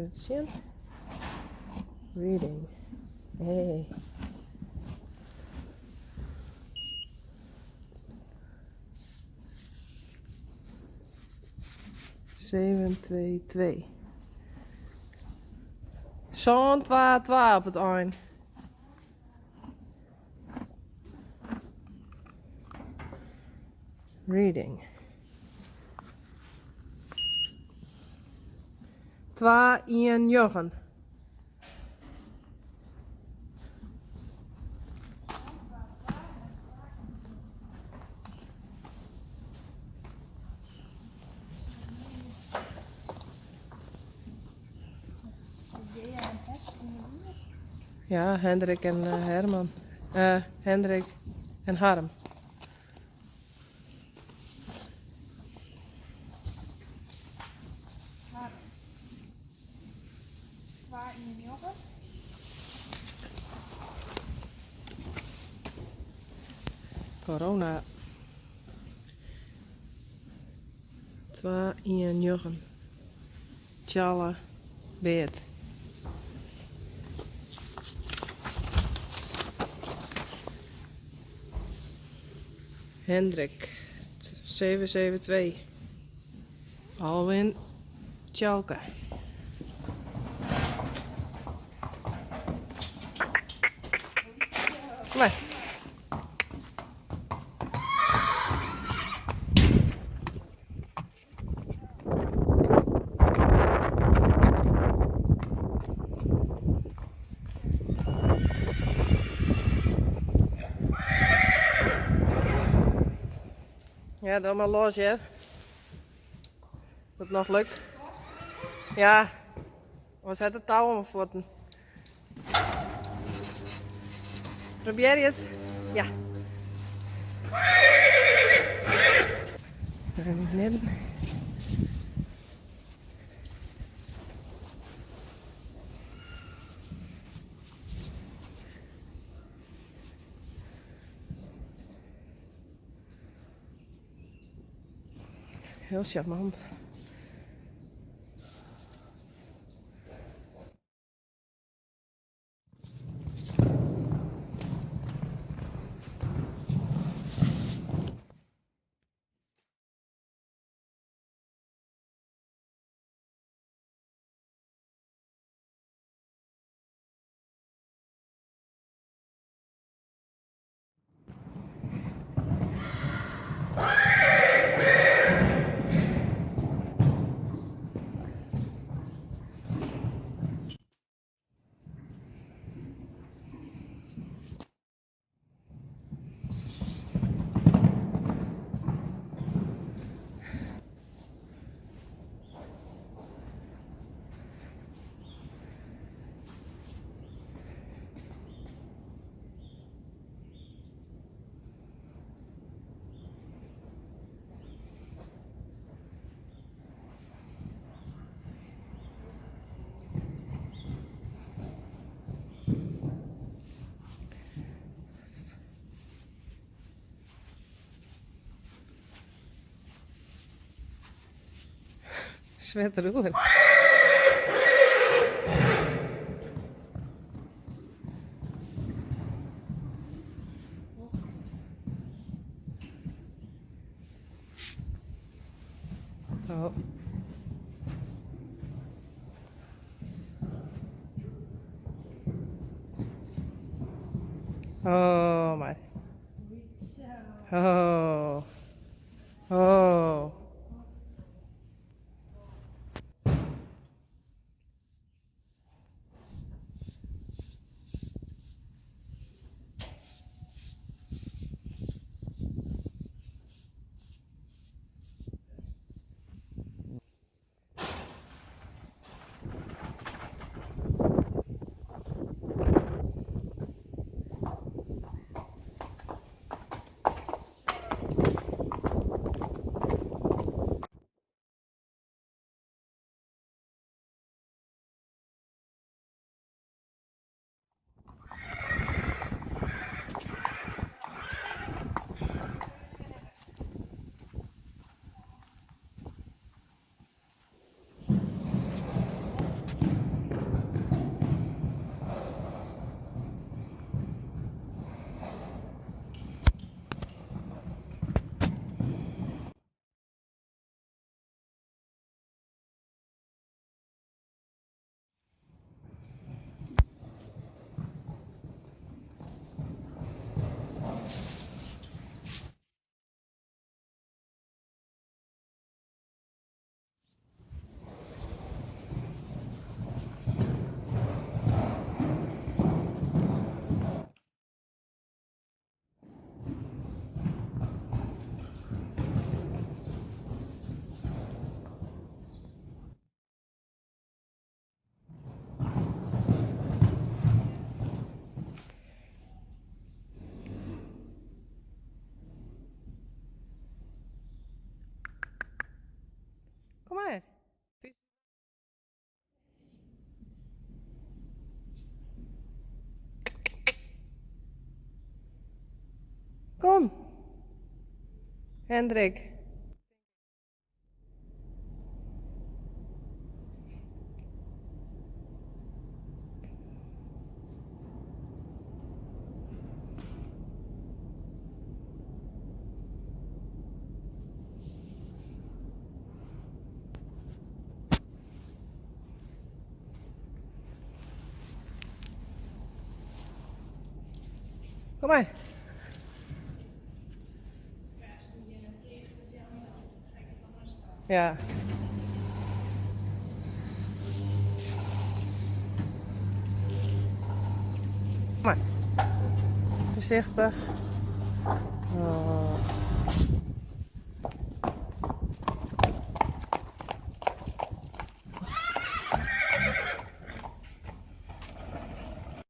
Even sjen. Reading. Hey. Zeven, twee, twee. Sân, twa, twa op it ein. Reading. Twa, ien, njoggen. Ja, Hendrik en Herman. Hendrik en Harm. Corona. Twa, ien, njoggen. Tjalle, Beart. Hendrik, zeven zeven twee. Alwin, Tjalke. Kom mar. Ja, dan mar los hear. As it noch lukt. Ja, oars hat it tou om 'e fuotten. Probearje it. Ja. Yn it midden. Hiel sjarmant. Swet deroer. Oh. Oh, mar. Oh. Oh. Kom. Hendrik. Kom mar. Ja. Kom mar. Foarsichtich. Oh.